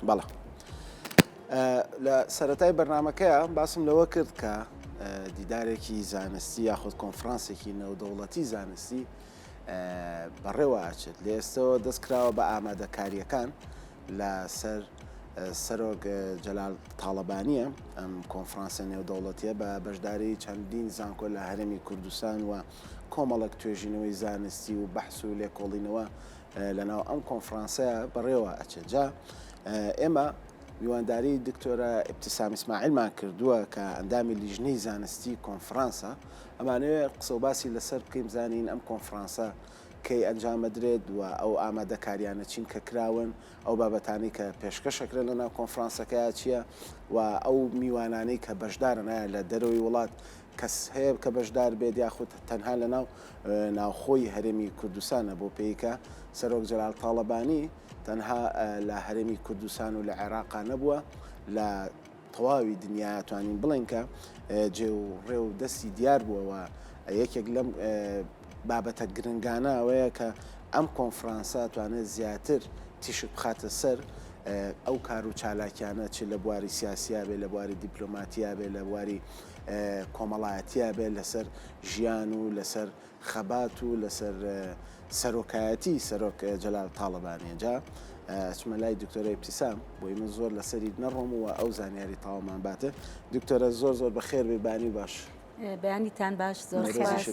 بەڵێ لە سەرەتای بەرنامەکەیا باسم لەوە کرد کە دیدارێکی زانستی یاخود کۆنفرانسێکی نێودەوڵەتی زانستی بەڕێوە ئەچێت لە ئێستەوە دەست کراوە بە ئامادەکاریەکان لەسەر سەرۆک جەلال تاڵەبانیە ئەم کۆنفرانسە نێودەوڵەتیە بە بەشداری چەندین زانکۆ لە هەرێمی کوردستان و کۆمەڵک توێژینەوەی زانستی و بەحس و لێکۆڵینەوە لەناو ئەم کۆنفرانسەیە بەڕێوە ئەچێت جا ئێمە میوانداری دکتۆرە ئیبتیسام ئیسماعیلمان کردووە کە ئەندامی لیژنەی زانستی کۆنفرانسە ئەمانەوێ قسە و باسی لەسەر بکەین بزانین ئەم کۆنفرانسە کەی ئەنجامەدرێت و ئەو ئامادەکاریانە چین کە کراون ئەو بابەتانەی کە پێشکەشەکرێن لەناو کۆنفرانسەکەیا چییە و ئەو میوانانەی کە بەشدارن ئایا لە دەرەوەی وڵات کەس هەیە کە بەشدار بێت یاخود تەنها لەناو ناوخۆی هەرێمی کوردستانە بۆ پێی کە سەرۆک جەلال تاڵەبانی تەنها لە هەرێمی کوردستان و لە عێراقا نەبووە لە تەواوی دنیا توانین بڵێن کە جێ و ڕێ و دەستی دیار بووە و یەکێک لەم بابەتە گرنگانە ئەوەیە کە ئەم کۆنفرانسە توانێت زیاتر تیشک بخاتە سەر ئەو کار و چالاکیانە چ لە بواری سیاسیا بێ لە بواری دیپلۆماتیا بێ لە بواری کۆمەڵایەتیا بێ لەسەر ژیان و لەسەر خەبات و لەسەر سەرۆکایەتی سەرۆک جەلال تاڵەبانی جا ئەچمە لای دکتۆرە ئیبتیسام بۆی من زۆر لەسەری نەڕۆم و ئەو زانیاری تەواومان باتێ دکتۆرە زۆر زۆر بەخێر بێ بانی باش. بەیانیتان باش زۆر سپاس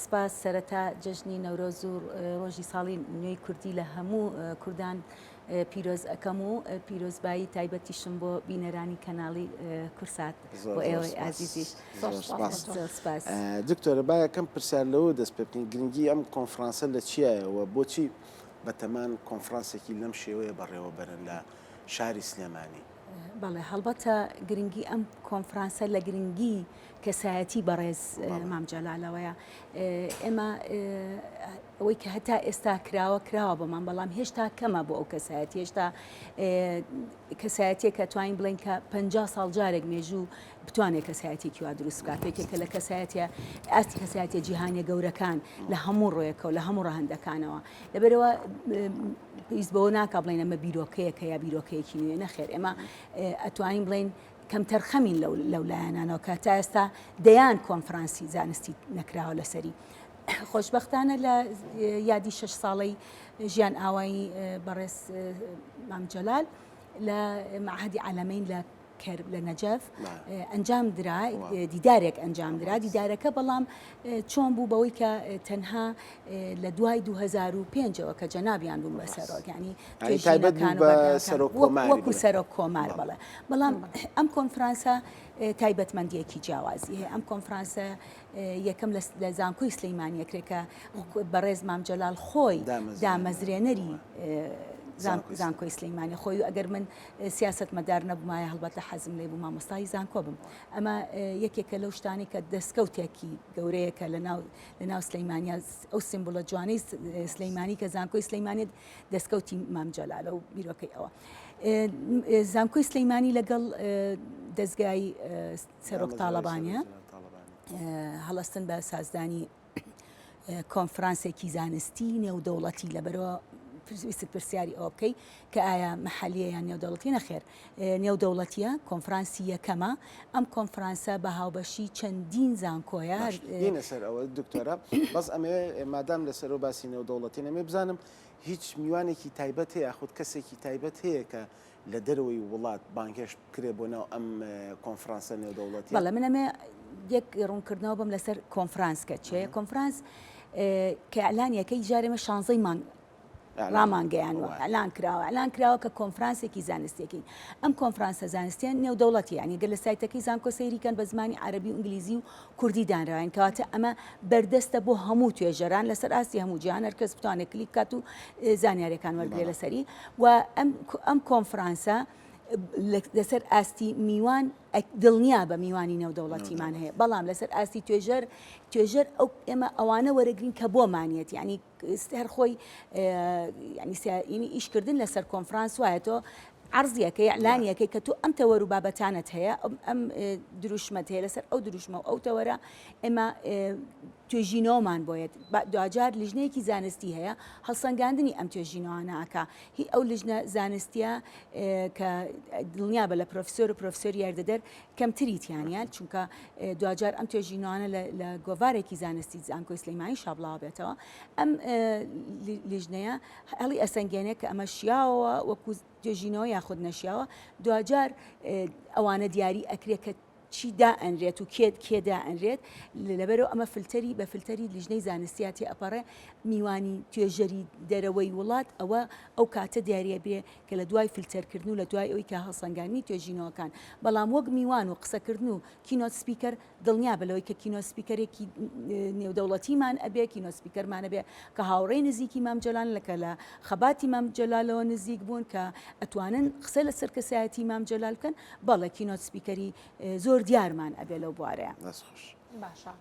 سپاس سەرەتا جەژنی نەورۆز و ڕۆژی ساڵی نوێی کوردی لە هەموو کوردان پیرۆز ئەکەم و پیرۆزبایی تایبەتیشم بۆ بینەرانی کەناڵی کورسات بۆ ئێوەی ئازیزیش زۆر سپاس. دکتۆرە با یەکەم پرسیار لەوە دەست پێ بکەین گرنگی ئەم کۆنفرانسە لە چیایە و بۆچی بەتەمان کۆنفرانسێکی لەم شێوەیە بەڕێوە بەرن لە شاری سلێمانی؟ بەڵێ هەڵبەتە گرنگی ئەم کۆنفرانسە لە گرنگی کەسایەتی بەڕێز مام جەلالەوەیە ئێمە ئەوەی کە هەتا ئێستا کراوە کراوە بۆمان بەڵام هێشتا کەمە بۆ ئەو کەسایەتی هێشتا کەسایەتیەکە توانین بڵێن کە 50 ساڵ جارێک مێژوو بتوانێت کەسایەتێکی وا دروست بکات یەکێکە لە کەسایەتە ئاستی کەسایەتە جیهانیە گەورەکان لە هەموو ڕۆیەکەوە لە هەموو ڕەهەندەکانەوە لەبەرەوە پێویست بەوە ناکا بڵێن ئەمە بیرۆکەیەکە یا بیرۆکەیەکی نوێ نەخێر ئێمە ئەتوانین بڵێین کەمتەرخەمین لەو لایەنانەوە کە تا ئێستا دەیان کۆنفرانسی زانستی نەکراوە لەسەری. خۆشبەختانە لە یادی شەش ساڵەی ژیان ئاوایی بەڕێز مام جەلال لە مەعهەدی عەلەمەین لە لە نەجەف ئەنجام درا دیدارێک ئەنجام درا دیدارەکە بەڵام چۆن بوو بەوەی کە تەنها لە دوای 2005ەوە کە جەنابیان بوون بە سەرۆک ینی وەکو سەرۆک کۆمار بەڵێ بەڵام ئەم کۆنفرانسە تایبەتمەندیەکی جیاوازی هەیە ئەم کۆنفرانسە یەکەم لە زانکۆی سلەیمانیەکرێ کە بەڕێز مام جەلال خۆی دامەزرێنەری زانکۆی سلەیمانی خۆی و ئەگەر من سیاسەتمەدار نەبوومایە هەڵبەتە حەزم لێ بوو مامۆستای زانکۆ بم. ئەمە یەکێکە لەو شتانەی کە دەستکەوتێکی گەورەیە کە لەناو لەناو سلەیمانیا ئەو سیمبولە جوانەی سلەیمانی کە زانکۆی سلەیمانی دەستکەوتی مام جەلالە و بیرۆکەی ئەوە. زانکۆی سلەیمانی لەگەڵ دەزگای سەرۆک تاڵەبانیە هەڵەستن بە سازدانی کۆنفرانسێکی زانستی نێودەوڵەتی لەبەرەوە ویستت پرسیاری ئەوە بکەی کە ئایا محلیە یان نێودەوڵەتی نەخێر نێودەوڵەتیە کۆنفرانسی یەکەمە ئەم کۆنفرانسە بە هاوبەشی چەندین زانکۆیە دینە سەر ئەوە دکتۆرە بەس ئەمێ مادام لەسەرەوە باسی نێودەوڵەتی نەمێ بزانم هیچ میوانێکی تایبەت هەیە یاخود کەسێکی تایبەت هەیە کە لە دەرەوەی وڵات بانگهێشت بکرێت بۆ ناو ئەم کۆنفرانسە نێودەوڵەتیە؟ بەڵێ من ئەمێ یەک ڕوونکردنەوە بم لەسەر کۆنفرانس کە چێ کۆنفرانس کە ئەلانیەکەی جارێمە شانزەی مانگ ڕامانگەیانوە ئەلان کراوە ئەلان کراوە کە کۆنفرانسێکی زانستیەکەین ئەم کۆنفرانسە زانستیە نێودەوڵەتی یانی گەر لە سایتەکەی زانکۆ سەیری کەن بە زمانی عەرەبی و ئینگلیزی و کوردی دانراوین کەواتە ئەمە بەردەستە بۆ هەموو توێژەران لەسەر ئاستی هەموو جیهان هەرکەس بتوانێت کلیک بکات و زانیاریەکان وەرگێ لەسەری و ئەم ئەم کۆنفرانسە لەسەر ئاستی میوان دڵنیا بە میوانی نێودەوڵەتیمان هەیە بەڵام لەسەر ئاستی توێژەر توێژەر ئەو ئێمە ئەوانە وەرەگرین کە بۆمانیەت یعنی هەر خۆی ینی ئیشکردن لەسەر کۆنفرانس وایە تۆ عەرزیەکەی ئیعلانیەکەی کە تۆ ئەم تەوەر و بابەتانت هەیە ئەم دروشمەت هەیە لەسەر ئەو دروشمە و ئەو تەوەرە ئێمە. توێژینەوەمان بۆ یەت، دواجار لیژنەیەکی زانستی هەیە هەڵسەنگاندنی ئەم توێژینەوانە ئەکا، هی ئەو لیژنە زانستیە کە دڵنیابە لە پرۆفیسۆر و پرۆفیسۆری یاریدەدەر کەمتری تیانە، چونکە دواجار ئەم توێژینەوانە لە گۆڤارێکی زانستی زانکۆی سلەیمانیشا بڵاوبێتەوە، ئەم لیژنەیە هەڵی ئەسەنگێنێ کە ئەمە شیاوە وەکو توێژینەوە یاخود نەشیاوە، دواجار ئەوانە دیاری ئەکرێ کە چی دائەنرێت و کێ کێ دائەنرێت لەبەرئەوە ئەمە فلتەری بە فلتەری لیژنەی زانستیا تێئەپەڕێ میوانی توێژەری دەرەوەی وڵات ئەوە ئەو کاتە دیاریەبێ کە لە دوای فلتەرکردن و لە دوای ئەوی کە هەڵسەنگاندنی توێژینەوەکان بەڵام وەک میوان و قسەکردن و keynote speaker دڵنیابە لەوەی کە keynote speaker ێکی نێودەوڵەتیمان ئەبێ keynote speaker مان ئەبێ کە هاوڕێی نزیکی مام جەلالن لە کە لە خەباتی مام جەلالەوە نزیک بوون کە ئەتوانن قسە لەسەر کەسایەتی مام جەلال بکەن بەڵێ keynote speaker ی زۆر دیارمان ئەبێ لەو بوارەیە. دەست خۆش. باشە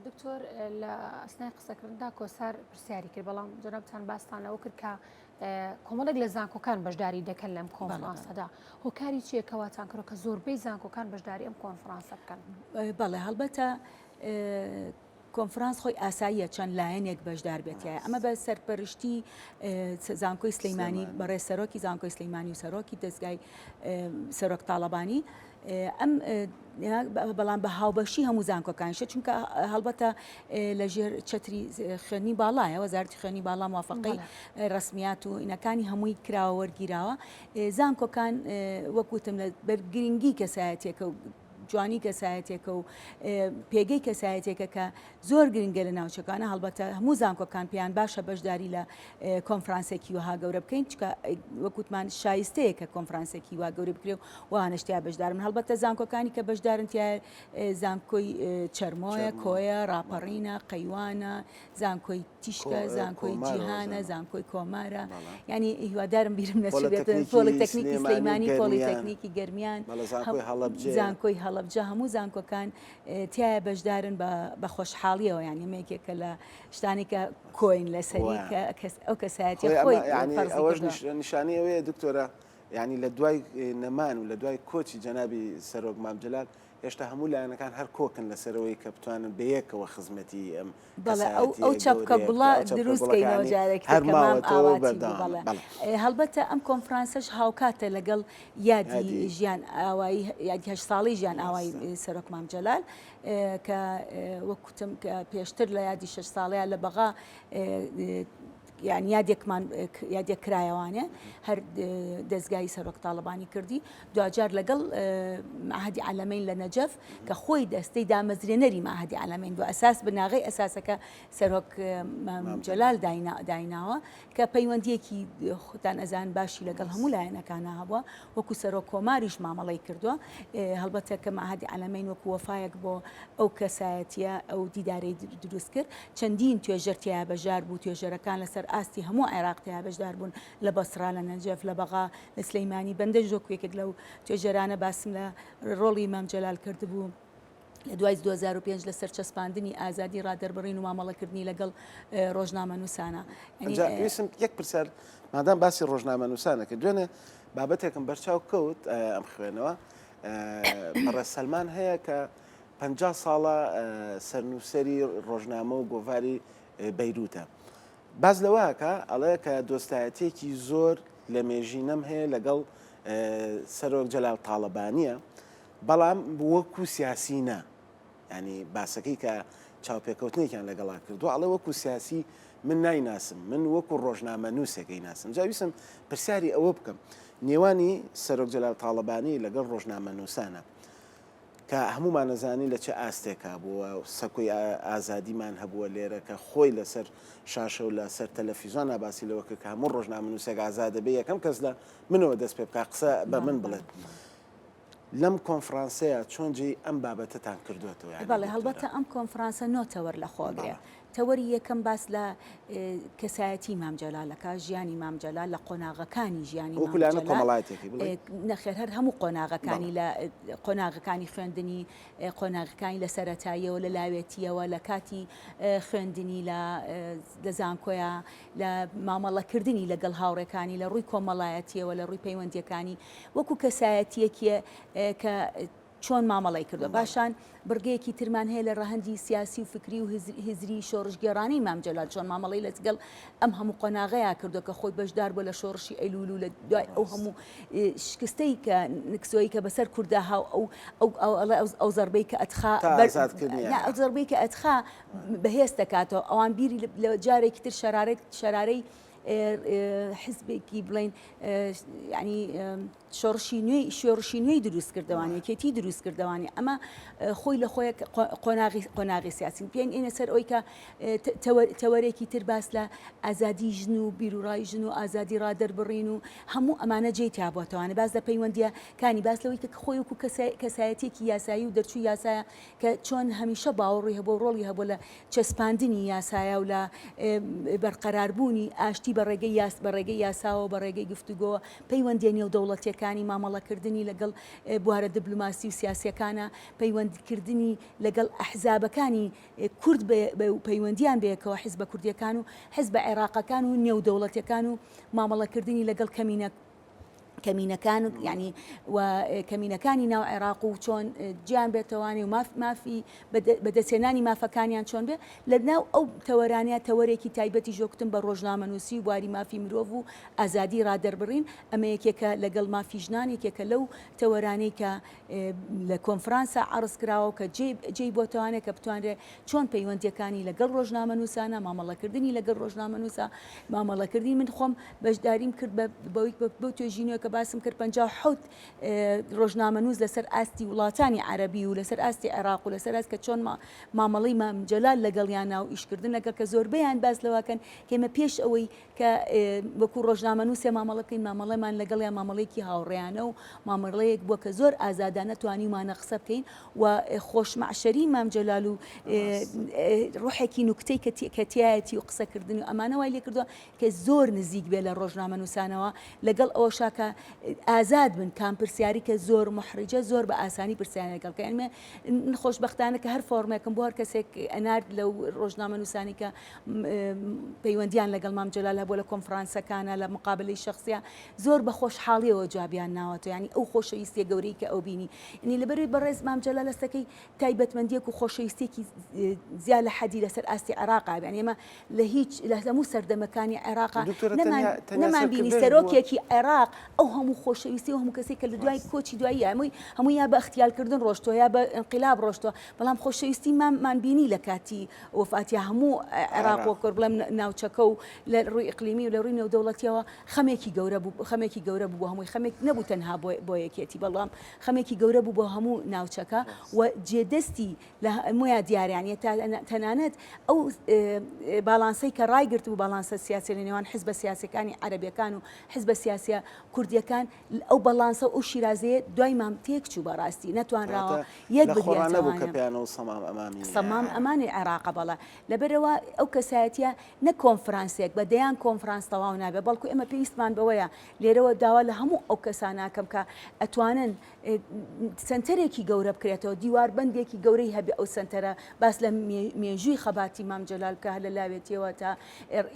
دکتۆر لە ئەسنای قسەکردندا کۆسار پرسیاری کرد بەڵام جەنابتان باستان لەوە کرد کە کۆمەڵێک لە زانکۆکان بەشداری دەکەن لەم کۆنفرانسەدا هۆکاری چییە کەواتان کرد کە زۆربەی زانکۆکان بەشداری ئەم کۆنفرانسە بکەن؟ بەڵێ هەڵبەتە کۆنفرانس خۆی ئاساییە چەند لایەنێک بەشدار بێت تیایا ئەمە بە سەرپەرشتی زانکۆی سلەیمانی بەڕێز سەرۆکی زانکۆی سلەیمانی و سەرۆکی دەزگای سەرۆک تاڵەبانی ئەم بەڵام بە هاوبەشی هەموو زانکۆکانیشە چونکە هەڵبەتە لەژێر چەتری خوێندنی باڵایە وەزارەتی خوێندنی باڵا موافقەی ڕسمیات و ئینەکانی هەمووی کراوە وەرگیراوە زانکۆکان وەک وتم لە بەرگرنگی کەسایەتێکە و جوانی کەسایەتێکە و پێگەی کەسایەتێکە کە زۆر گرنگە لە ناوچەکانە هەڵبەتە هەموو زانکۆکان پێیان باشە بەشداری لە کۆنفرانسێکی وەها گەورە بکەین چکە وەکوتمان شایستەیە کە کۆنفرانسێکی وا گەورە بکرێ و وانەش تیا بەشدارن هەڵبەتە زانکۆکانی کە بەشدارن تیا زانکۆی چەرمۆیە کۆیە ڕاپەڕینە قەیوانە زانکۆی تیشکە، زانکۆی جیهانە، زانکۆی کۆمارە، یانی هیوادارم بیرم نەچووبێت، پۆلیتەکنیکی سلەیمانی، پۆلیتەکنیکی گەرمیان، زانکۆی هەڵەبجە، هەموو زانکۆکان تیایا بەشدارن بە خۆشحاڵیەوە، یانی ئەمە یەکێکە لە شتانی کە کۆین لەسەری کە ئەو کەسایەتیە خۆی فەرزی ئەوەش نیشانەی ئەوەیە دکتۆرە، یانی لە دوای نەمان و لە دوای کۆچی جەنابی سەرۆک مام جەلال هێشتا هەموو لایەنەکان هەر کۆکن لەسەرەوەی کە بتوانن بەیەکەوە خزمەتی ئەم بەڵێ ئەو ئەو چەپکە گوڵە دروست کەینەوە جارێکی تر کە مام ئاواتی بوو بەڵێ هەڵبەتە ئەم کۆنفرانسەش هاوکاتە لەگەڵ یادی ژیان ئاوایی یادی هەشت ساڵەی ژیان ئاوایی سەرۆک مام جەلال کە وەک کوتم کە پێشتر لە یادی شەش ساڵەیە لە بەغا یان یادێکمان یادێک کرایەوانێ هەر دەزگای سەرۆک تاڵەبانی کردی دواجار لەگەڵ مەعهەدی عەلەمەین لە نەجەف کە خۆی دەستەی دامەزرێنەری مەعهەدی عەلەمەین بوو ئەساس بناغەی ئەساسەکە سەرۆک مام جەلال دایناوە کە پەیوەندیەکی خۆتان ئەزان باشی لەگەڵ هەموو لایەنەکانە هەبووە وەکو سەرۆک کۆماریش مامەڵەی کردووە هەڵبەتە کە مەعهەدی عەلەمەین وەکو وەفایەک بۆ ئەو کەسایەتیە ئەو دیدارەی دروست کرد چەندین توێژەر تیا بەشدار بوو توێژەرەکان لەسەر ئاستی هەموو عێراق تیا بەشدار بوون لە بەسڕا لە نەجەف لە بەغا لە سلەیمانی بەندەش وەکو یەکێک لەو توێژەرانە باسم لە ڕۆڵی مام جەلال کردبوو لە دوای 2005 لەسەر چەسپاندنی ئازادی ڕادەربڕین و مامەڵەکردنی لەگەڵ ڕۆژنامەنووسانە. ئینجا ویستم یەک پرسیار مادام باسی ڕۆژنامەنووسانە کرد دوێنێ بابەتێکم بەرچاو کەوت ئەم خوێنەوە بەڕێز سەلمان هەیە کە 50 ساڵە سەرنووسەری ڕۆژنامە و گۆڤاری بەیروتە باس لەوە ئەکا ئەڵێ کە دۆستایەتیەکی زۆر لە مێژینەم هەیە لەگەڵ سەرۆک جەلال تاڵەبانیە بەڵام وەکو سیاسی نا ینی باسەکەی کە چاوپێکەوتنێکیان لەگەڵا کردو ئەڵێ وەکو سیاسی من نایناسم من وەکو ڕۆژنامە نووسێکەی ناسم جاویسم پرسیاری ئەوە بکەم نێوانی سەرۆک جەلال تاڵەبانی لەگەڵ ڕۆژنامە نووسانە کە هەموومان ئەزانین لە چ ئاستێکا بووە و سەکۆی ئازادیمان هەبووە لێرە کە خۆی لەسەر شاشە و لەسەر تەلەفیزۆنا باسی لەوە کرد کە هەموو ڕۆژنامەنووسێک ئازادە بێ یەکەم کەس لە منەوە دەست پێ بکا قسە بە من بڵێت. لەم کۆنفرانسەیە چۆن جێی ئەم بابەتەتان کردووەتەوە یانی بەڵێ هەڵبەتە دکتۆرە؟ ئەم کۆنفرانسە نۆ تەوەر لە خۆ ئەگرێ. تەوەری یەکەم باس لە کەسایەتی مام جەلال ئەکا، ژیانی مام جەلال لە قۆناغەکانی ژیانی وەکو مام لایەنە جەلال. کۆمەڵایەتیەکەی بڵێی؟ نەخێر هەر هەموو قۆناغەکانی لە قۆناغەکانی خوێندنی، قۆناغەکانی لە سەرەتاییەوە لە لاوێتییەوە لە کاتی خوێندنی لە لە زانکۆیا لە مامەڵەکردنی لەگەڵ هاوڕێکانی لە ڕووی کۆمەڵایەتییەوە لە ڕووی پەیوەندییەکانی وەکو کەسایەتییەکی کە. چۆن مامەڵەی کردوە باشان بڕگەیەکی ترمان هەیە لە ڕەهەندی سیاسی و فکری و هزری شۆڕشگێڕانەی مام جەلال چۆن مامەڵەی لەگەڵ ئەم هەموو قۆناغەیا کردوە کە خۆی بەشدار بووە لە شۆڕشی ئەیلول و لە دوای ئەو هەموو شکستەی کە نکسۆیی کە بەسەر کوردا هاو ئەو ئەو ئەو ئەو زەربەی کە ئەتخا ئەو زەربەی کە ئەتخا بەهێز دەکاتەوە ئەوان بیری لە جارێکی تر شەرارەت شەرارەی حزبێکی بڵین ینی شۆڕشی نوێی شۆڕشی نوێی دروست کردەوان یەکێتی دروست کردەوانی ئەمە خۆی لە خۆی قۆناغی قۆناغی سیاسین پێین ئێنە سەر ئەوی کە تەوەرێکی تر باس لە ئازادی ژن و بیرروڕای ژن و ئازادی ڕادەربڕین و هەموو ئەمانە جێی تیابووەتەوانە باس لە پەیوەندیەکانی باس لەوەی کە خۆی وەکو کەسایەتێکی یاسایی و دەرچوو یاسایە کە چۆن هەمیشە باوەڕی هەبوو و ڕۆڵی هەبوو لە چەسپاندنی یاسایە و لە بەرقەراربوونی ئاشتی بە ڕێگەی یاس بە ڕێگەی یاساوە بە ڕێگەی گفتوگۆوە پەیوەندیە نێودەوڵەتیەکانی مامەڵەکردنی لەگەڵ بوارە دبلوماسی و سیاسیەکانە پەیوەندکردنی لەگەڵ ئەحزابەکانی کورد پەیوەندیان بەیەکەوە حزبە کوردیەکان و حزبە عێراقەکان و نێودەوڵەتیەکان و مامەڵەکردنی لەگەڵ کەمینە کەمینەکان یعنی و کەمینەکانی ناو عێراق و چۆن جیان بێتەوانی و ماف مافی بەدەستهێنانی مافەکانیان چۆن بێ لە ناو ئەو تەوەرانە تەوەرێکی تایبەتی ژۆکتم بە ڕۆژنامەنووسی و بواری مافی مرۆڤ و ئازادی ڕادەربڕین ئەمە یەکێکە لەگەڵ مافی ژنان یەکێکە لەو تەوەرانەی کە لە کۆنفرانسا عەڕز کراوە کە جێی بۆتەوانێ کە بتوانرێ چۆن پەیوەندیەکانی لەگەڵ ڕۆژنامەنووسانە مامەڵەکردنی لەگەڵ ڕۆژنامەنووسە مامەڵەکردنی من خۆم بەشداریم کرد بە بەوەی بەو توێژینەوە کە باسم کرد 57 ڕۆژنامەنووس لەسەر ئاستی وڵاتانی عەرەبی و لەسەر ئاستی عێراق و لەسەر ئاست کە چۆن مامەڵەی مام جەلال لەگەڵیانە و ئیشکردن لەگەڵ کە زۆربەیان باس لەوەکەن کە ئێمە پێش ئەوەی کە وەکو ڕۆژنامەنووسێ مامەڵە بکەین مامەڵەمان لەگەڵیان مامەڵەیەکی هاوڕێیانە و مامەڵەیەک بووە کە زۆر ئازادانە توانیومانە قسە بکەین و خۆش مەعشەری مام جەلال و ڕۆحێکی نوکتەی کە تیایەتی و قسەکردن و ئەمانە وای لێکردووە کە زۆر نزیک بێ لە ڕۆژنامەنووسانەوە لەگەڵ ئەوەشا کە ئازاد بن کام پرسیاری کە زۆر محرجە زۆر بە ئاسانی پرسیان لەگەڵ کە یعنی من خۆشبەختانە کە هەر فۆرمێکم بۆ هەر کەسێک ئەنارد لەو ڕۆژنامەنووسانی کە پەیوەندیان لەگەڵ مام جەلال هەبووە لە کۆنفرانسەکانە لە مقابلەی شخصیە زۆر بە خۆشحاڵیەوە جوابیان ناوەتەوە یعنی ئەو خۆشەویستیە گەورەی کە ئەو بینی یعنی لەبەروی بەڕێز مام جەلال هەستەکەی تایبەتمەندیەک و خۆشەویستیەکی زیا لە حەدی لەسەر ئاستی عێراق یعنی ئێمە لە هیچ لە هەموو سەردەمەکانی عێراق نەمان نەمان بینی سەرۆکێکی عێراق ئەو هەموو خۆشەویستی و هەموو کەسێک کە لە دوای کۆچی دوایی هەمووی هەموو یا بە اغتیالکردن ڕۆشتووە یا بە ئینقلاب ڕۆشتووە بەڵام خۆشەویستی مامان بینی لە کاتی وەفاتی هەموو عێراق وەک بڵێم ناوچەکە و لە ڕووی ئیقلیمی و لە ڕووی نێودەوڵەتیەوە خەمێکی گەورە بوو خەمێکی گەورە بوو بۆ هەمووی خەمێک نەبوو تەنها بۆ یەکێتی بەڵام خەمێکی گەورە بوو بۆ هەموو ناوچەکە و جێدەستی لە هەموویا دیارە یانی تەنانەت ئەو باڵانسەی کە ڕایگرتبوو باڵانسە سیاسیە لە نێوان حزبە سیاسیەکانی عەرەبیەکان و حزبە سیاسیە کوردیەکان ئەو بەڵانسە و ئەو شیرازەیە دوای مام تێک چوو بەڕاستی نەتوانراوە یەک لە خۆڕا نەبوو کە پێیانەوە سەمام ئەمامی سەمام ئەمانی عێراقە بەڵێ لەبەرئەوە ئەو کەسایەتیە نەک کۆنفرانسێک بە دەیان کۆنفرانس تەواو نابێت بەڵکو ئێمە پێویستمان بەوەیە لێرەوە داوا لە هەموو ئەو کەسانەکەم کە ئەتوانن سەنتەرێکی گەورە بکرێتەوە، دیواربەندێکی گەورەی هەبێ ئەو سەنتەرە باس لە مێژووی خەباتی مام جەلال بکا هەر لە لاوێتیەوە تا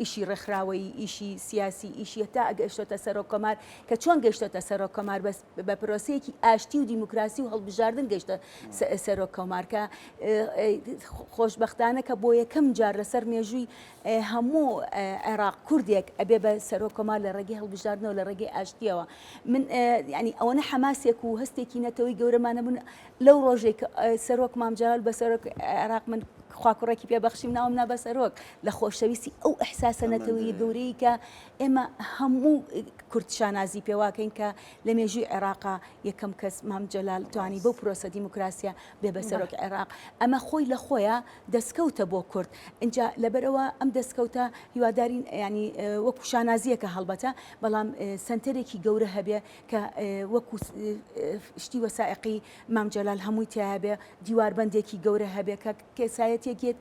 ئیشی ڕێکخراوەیی، ئیشی سیاسی، ئیشی هەتا گەیشتۆتە سەرۆک کۆمار کە چۆن گەیشتۆتە سەرۆک کۆمار بەس بە پرۆسەیەکی ئاشتی و دیموکراسی و هەڵبژاردن گەیشتە سەرۆک کۆمار کە خۆشبەختانە کە بۆ یەکەم جار لەسەر مێژووی هەموو عێراق کوردێک ئەبێ بە سەرۆک کۆمار لە ڕێگەی هەڵبژاردنەوە لە ڕێگەی ئاشتیەوە من یعنی ئەوەنە حەماسێک و هەستێکی نەتەوەی گەورەمان هەبوون لەو ڕۆژێک سەرۆک مام جەلال بە سەرۆک عێراق من خوا کوڕێکی پێ بەخشیم ناوم نا بە سەرۆک لە خۆشەویستی ئەو ئەحساسە نەتەوەیی گەورەی کە ئێمە هەموو کورد شانازی پێواکەین کە لە مێژووی عێراقا یەکەم کەس مام جەلال توانی بەو پرۆسە دیموکراسیە بێ بە سەرۆک عێراق ئەمە خۆی لە خۆیە دەستکەوتە بۆ کورد ئینجا لەبەرئەوە ئەم دەستکەوتە هیوادارین یانی وەکو شانازیەکە هەڵبەتە بەڵام سەنتەرێکی گەورە هەبێ کە وەکو شتی وەسائقی مام جەلال هەمووی تیا هەبێ دیواربەندێکی گەورە هەبێ کە کەسایەتی. کەسایەتیەک یەت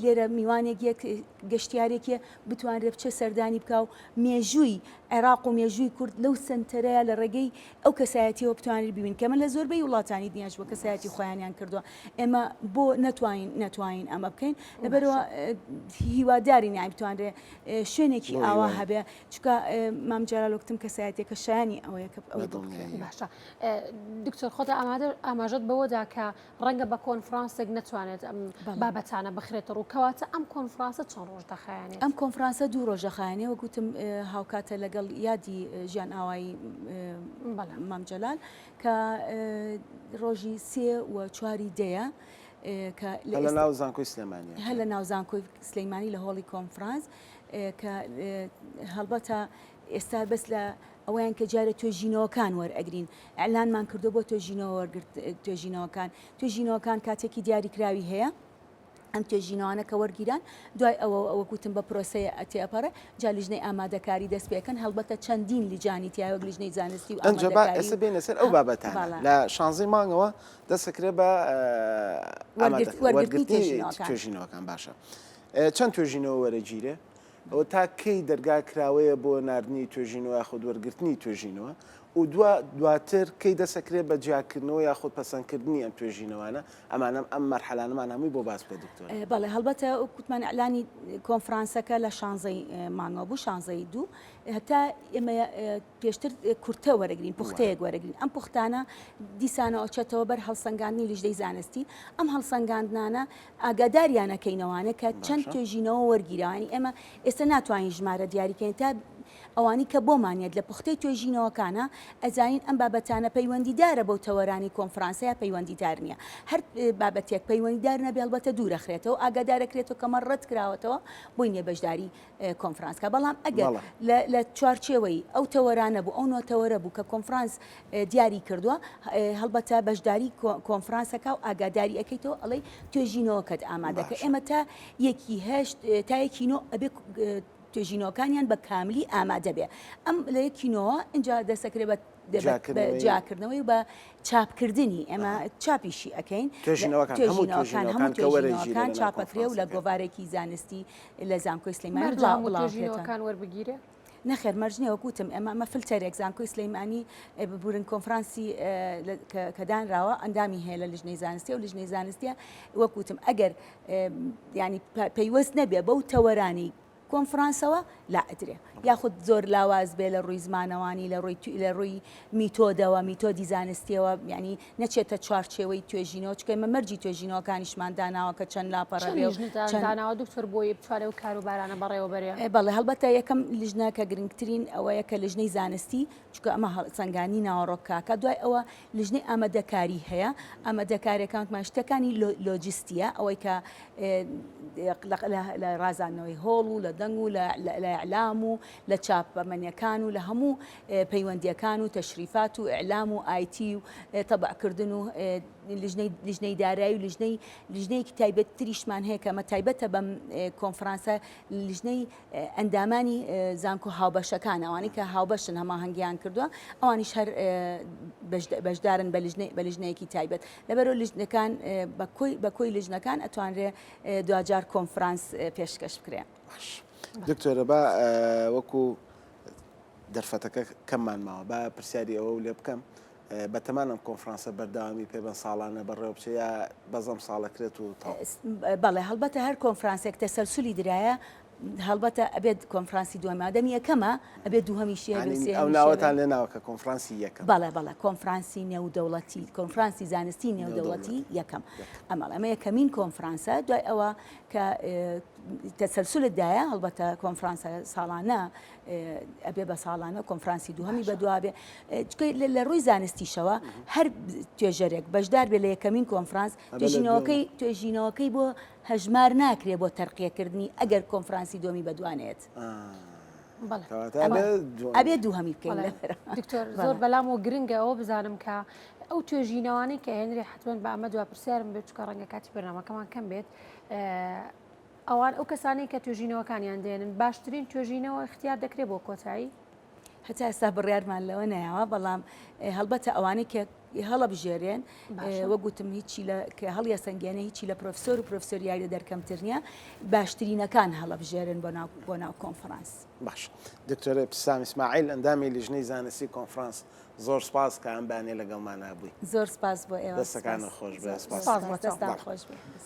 لێرە میوانێک یەک گەشتیارێک یە بتوانرێ بچێ سەردانی بکا و مێژووی عێراق و مێژووی کورد لەو سەنتەرەیە لە ڕێگەی ئەو کەسایەتیەوە بتوانرێت ببین کە من لە زۆربەی وڵاتانی دنیاش بە کەسایەتی خۆیانیان کردووە ئێمە بۆ نەتوانین نەتوانین ئەمە بکەین لەبەرەوە هیوادارین یان بتوانرێ شوێنێکی ئاوا هەبێ چونکە مام جەلال وەکتم کەسایەتیەکە شایانی ئەوەیە کە ئەوەی بۆ بکرێت. باشە دکتۆر خۆتە ئامادە ئاماژەت بەوەدا کە ڕەنگە بە کۆنفرانسێک نەتوانێت ئەم بابەتانە بخرێتە ڕوو کەواتە ئەم کۆنفرانسە چەند ڕۆژ دەخایەنێت؟ ئەم کۆنفرانسە دوو ڕۆژ دەخایەنێ وەک وتم هاوکاتە لەگەڵ یادی ژیان ئاوایی مام جەلال کە ڕۆژی سێ و چواری دەیە کە لە ناو زانکۆی سلێمانی هەر لە ناو زانکۆی سلەیمانی لە هۆڵی کۆنفرانس کە هەڵبەتە ئێستا بەس لە ئەوەیان کە جارێ توێژینەوەکان وەرئەگرین ئیعلانمان کردو بۆ توێژینەوە وەرگرت توێژینەوەکان توێژینەوەکان کاتێکی دیاریکراوی هەیە ئەم توێژینەوانە کە وەرگیران دوای ئەوە وەک وتم بە پرۆسەیە تێئەپەڕێ جا لیژنەی ئامادەکاری دەست پێکەن هەڵبەتە چەندین لیجانی تیا وەک لیژنەی زانستی و ئەنجا با ئامادەکاری ئێستا بێینە سەر ئەو بابەتانە بەڵێ. لە شانزەی مانگەوە دەست ئەکرێ بە وەرگرت ئامادە وەرگرتنی وەرگرتنی توێژینەوەکان. توێژینەوەکان باشە چەند توێژینەوە وەرەگیرێ؟ ئەوە تا کەی دەرگا کراوەیە بۆ ناردنی توێژینەوە یاخود وەرگرتنی توێژینەوە و دوا دواتر کەی دەسەکرێ بە جیاکردنەوە یاخود پەسەندکردنی ئەم توێژینەوانە ئەمانە ئەم مەرحەلانەمان هەمووی بۆ باس بکە دکتۆر. بەڵێ هەڵبەتە وەک وتمان ئیعلانی کۆنفرانسەکە لە شانزەی مانگەوە بوو شانزەی دوو هەتا ئێمە پێشتر کورتە وەرەگرین پوختەیەک وەرەگرین ئەم پوختانە دیسانەوە چێتەوە بەر هەڵسەنگاندنی لیژنەی زانستی ئەم هەڵسەنگاندنانە ئاگاداریانەکەینەوانە کە چەند توێژینەوە وەرگیراوانی ئێمە ئێستا ناتوانین ژمارە دیاریکەین تا ئەوانی کە بۆمانیت لە پوختەی توێژینەوەکانە ئەزانین ئەم بابەتانە پەیوەندیدارە بەو تەوەرانی کۆنفرانسەیە پەیوەندیدار نییە هەر بابەتێک پەیوەندیدار نەبێ هەڵبەتە دوورەخرێتەوە ئاگادارەکرێتەوە کەمە ڕەت کراوەتەوە بۆی نییە بەشداری کۆنفرانس کا بەڵام ئەگەر لە چوارچێوەی ئەو تەوەرانە بوو ئەو نۆ تەوەرە بوو کە کۆنفرانس دیاری کردووە هەڵبەتە بەشداری کۆنفرانسەکە و ئاگاداری ئەەکەیتەوە ئەڵێ توێژینەوەکەت ئامادەکە ئێمە تا یەکی هەشت تا یەکی نۆ ئەبێ توێژینەوەکانیان بە کاملی ئامادە بێ ئەم لە یەکی نۆوە اینجا دەسەکرێ بە جیاکردنەوەی و بە چاپکردنی ئێمە چاپیشی ئەەکەین توێژینەوەکان هەموو توێژینەوەکان چاپەکرێ و لە گۆڤارێکی زانستی لە زانکۆی سلەیمانی مەرجە هەموو توێژینەوەکان وەربگیرێ؟ نەخێر مەرج نییە وەک وتم ئێمە ئەمە فلتەرێک زانکۆی سلەیمانی ببورن کۆنفرانسی کە دانراوە ئەندامی هەیە لە لیژنەی زانستی و لیژنەی زانستیە وەک وتم ئەگەر ینی پەیوەست نەبێ بەو تەوەرانی کۆنفرانسەوە لا ئەدرێ یاخود زۆر لاواز بێ لە ڕووی زمانەوانی لە ڕووی لە ڕووی میتۆدەوە میتۆدی زانستیەوە یعنی نەچێتە چوارچێوەی توێژینەوە چونکە ئێمە مەرجی توێژینەوەکانیشمان داناوە کە چەند لاپەڕە بێ و چەند داناوە دکتۆر بۆی بتوانێ ئەو کاروبارانە بەڕێوە بەرێ؟ بەڵێ هەڵبەتە یەکەم لیژنە کە گرنگترین ئەوەیە کە لیژنەی زانستی چونکە ئەمە هەڵسەنگاندنی ناوەڕۆک کاکە دوای ئەوە لیژنەی ئامادەکاری هەیە ئامادەکاریەکان وتمان شتەکانی لۆجستیە ئەوەی کە لە ڕازاندنەوەی هۆڵ و لە دەنگ و لە ئیعلام و لە چاپەمەنیەکان و لە هەموو پەیوەندیەکان و تەشریفات و ئیعلام و ئایتی و تەبعکردن و لیژنەی دارایی و لیژنەی لیژنەیەکی تایبەت تریشمان هەیە کە ئەمە تایبەتە بەم کۆنفرانسە لیژنەی ئەندامانی زانکۆ هاوبەشەکان ئەوانەی کە هاوبەشن هەماهەنگیان کردووە ئەوانیش هەر بەشدارن بە لیژنەیەکی تایبەت لەبەرەوە لیژنەکان بە کۆی لیژنەکان ئەتوانرێ دواجار کۆنفرانس پێشکەش بکرێ. باش دکتۆرە با وەکو دەرفەتەکە کەممان ماوە با پرسیاری ئەوە لێ بکەم بەتەمان ئەم کۆنفرانسە بەردەوامی پێ بەن ساڵانە بەڕێوە بچێ یا بەس ئەم ساڵە کرێت و تەواو؟ بەڵێ هەڵبەتە هەر کۆنفرانسێک تەسەلسولی درایە هەڵبەتە ئەبێت کۆنفرانسی دووەم مادەم یەکەمە ئەبێت دووهەمیشی هەبێ یانی ئەو ناوەتان لێ ناوە کە کۆنفرانسی یەکەم؟ بەڵێ بەڵێ کۆنفرانسی نێودەوڵەتی کۆنفرانسی زانستی نێودەوڵەتی یەکەم ئەمەڵ ئەمە یەکەمین کۆنفرانسە دوای ئەوە کە تەسەلسولت دایە هەڵبەتە کۆنفرانسە ساڵانە ئەبێ بە ساڵانە کۆنفرانسی دووهەمی بەدوا بێ چونکە لە ڕووی زانستیشەوە هەر توێژەرێک بەشدار بێ لە یەکەمین کۆنفرانس توێژینەوەکەی توێژینەوەکەی بۆ هەژمار ناکرێ بۆ تەرقیەکردنی ئەگەر کۆنفرانسی دووەمی بەدوانێت. ئەبێ دووهەمی بکەین دکتۆر زۆر بەلام و گرنگە ئەوە بزانم کە ئەو توێژینەوانەی کە هێنری حتمما بە ئەمە دوا پرسیارم بێت چکە ڕەنگە کاتی بەرنامەکەمان کەم بێت ئەوان ئەو کەسانەی کە توێژینەوەکانیان دێنن باشترین توێژینەوە اختیار دەکرێت بۆ کۆتایی؟ هەتا ئێستا بڕیارمان لەوە نەیاوە بەڵام هەڵبەتە ئەوانەی کە هەڵەبژێرێن وەک گوتم هیچی لە کە هەڵیەسەنگێنێ هیچی لە پرۆفسۆر و پرۆفسۆر یاریدەدەر کەمتر نییە باشترینەکان هەڵەبژێرن بۆ ناو بۆ ناو کۆنفرانس. باش دکتۆر ئیبتیسام ئیسماعیل ئەندامی لیژنەی زانستی کۆنفرانس زۆر سپاس کە ئەم بەیانیە لەگەڵمانا بووی. زۆر سپاس بۆ ئێوە. دەستەکانت خۆش بێ. سپاس. دەستان خۆش بێ.